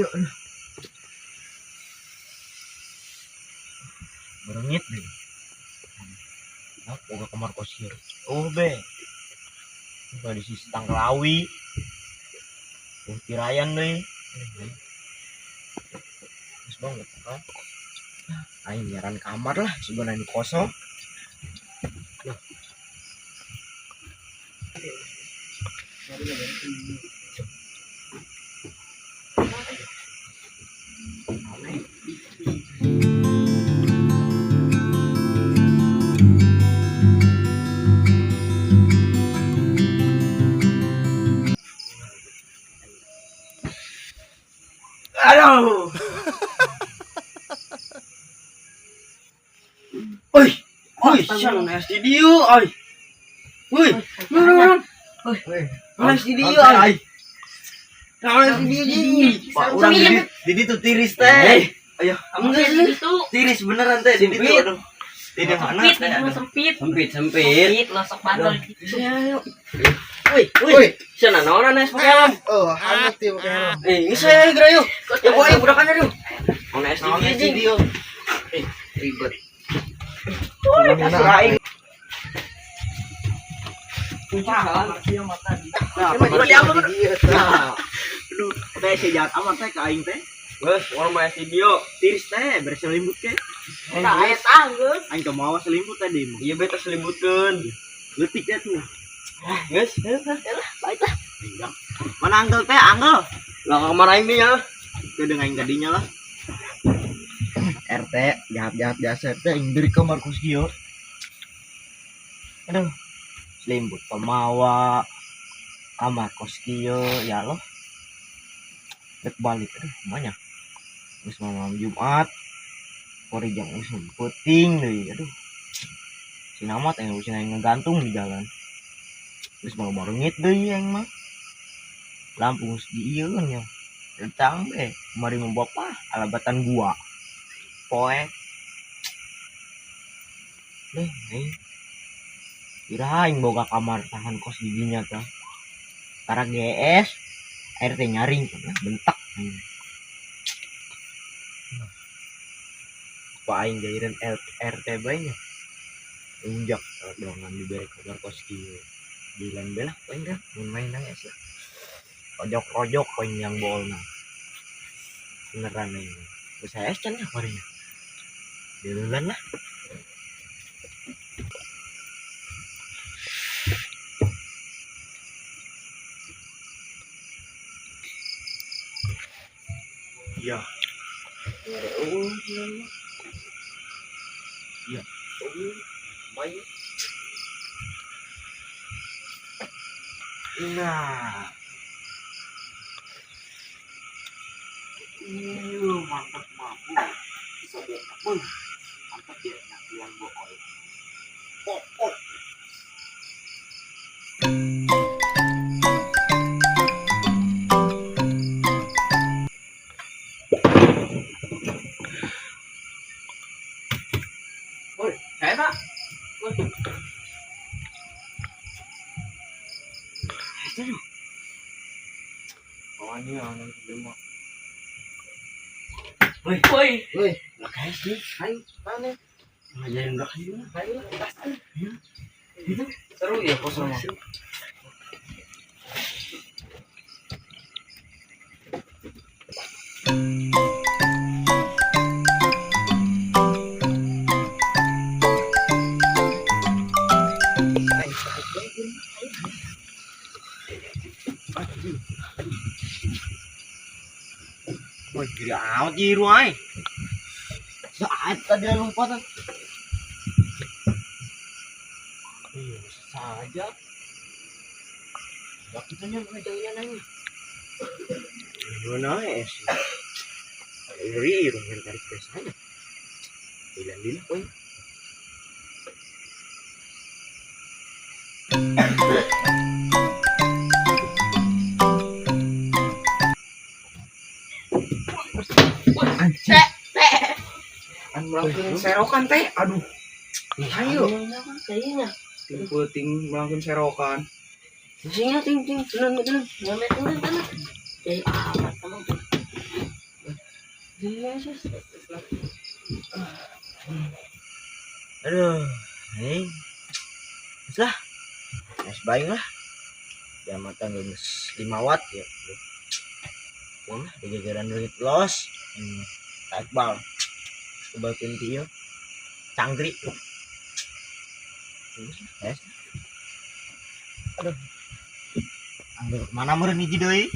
Iya, aduh. Berengit deh. Nah, boga kamar kos ieu. Oh, be. Di sisi tangkelawi. Oh, tirayan deui. Terus banget kan. Aing nyaran kamar lah sebenarnya kosong. Nah. Aduh. Oi, oi, siapa nges di dieu, oi. Woi, mana? Woi, Nges di dieu, oi. Nges di dieu ji. Pak, urang di ditu tiris teh. Ayo, Sempit gitu. Tiris beneran teh di ditu aduh. Di mana Sempit, teh? itu Aduh. sempit. Sempit, sempit. Sempit, losok bandel gitu. Woi, woi. Sana naonan es pakai helm. Oh, hangat ya pakai helm. Eh, ini saya geura yuk. Ya boy, budakan yuk. Mau es di dieu ji. Eh, ribet. Woi, kasur aing. Nah, Nah, aduh, teh si jahat amat teh ke aing teh. geus, urang mah es di dieu. Tiris teh beres selimut ke. Tah aya tah geus. Aing teu mawa selimut tadi mah. Iya beta selimutkeun. Leutik teh tuh. Geus, Baik lah. Iya. Mana anggel teh, anggel? Lah ke kamar aing nih ya. Ke dengan aing gadinya lah. RT jahat-jahat biasa RT aing dari kamar kos kieu. Aduh. Selimut pemawa kamar kos kieu ya loh. Dek balik aduh banyak. Geus malam Jumat. Kori jam geus peuting deui aduh. Si Namat yang usin aing ngegantung di jalan. Geus mau barengit deui aing mah. Lampu geus diieun nya. Datang be, mari membawa alabatan gua. Poe. Deh, aing. Kirain boga kamar tahan kos giginya teh. Tara GS, air teh nyaring bentak. Apa aing jairan RT bae nya. Unjak doangan dibere kamar kos kieu. Jalan belah poin dah, mun main aja sih. Rojok-rojok poin yang bolna. Beneran aing. Geus saya can ya kemarin. Jalan lah. Iya. Iya. Main. Nah. Iya, mantap mampu. Bisa dia. Mantap dia nak bilang bohong. Oh, oh. Woi, saya Pak. Oh, ini anak demo. Woi, Woi, lah kayak sih, ayo, mana? Ngajarin udah kayu. Ayo lah, Itu seru ya kos sama. Woi, gede amat jiru ay. Saat tadi lompatan. Iya, saja. Waktunya mengejar nanya. Gimana ya sih? Iri, irung tarik biasanya. Bilang bilang, woi. Teh, teh. An melangkeun serokan teh, aduh. Ayo. Kayaknya. Ting peuting melangkeun serokan. Sini ting ting, tenang tenang. Nyame tenang tenang. Eh, amat emang. Yesus. Aduh, ini. Geus lah. Geus baing lah. Ya mata geus 5 watt ya. Wah, digegeran duit los. Iqbal. Kebalkeun ti ieu. Cangkri. Geus lah, es. Aduh. Ambil mana meureun hiji deui?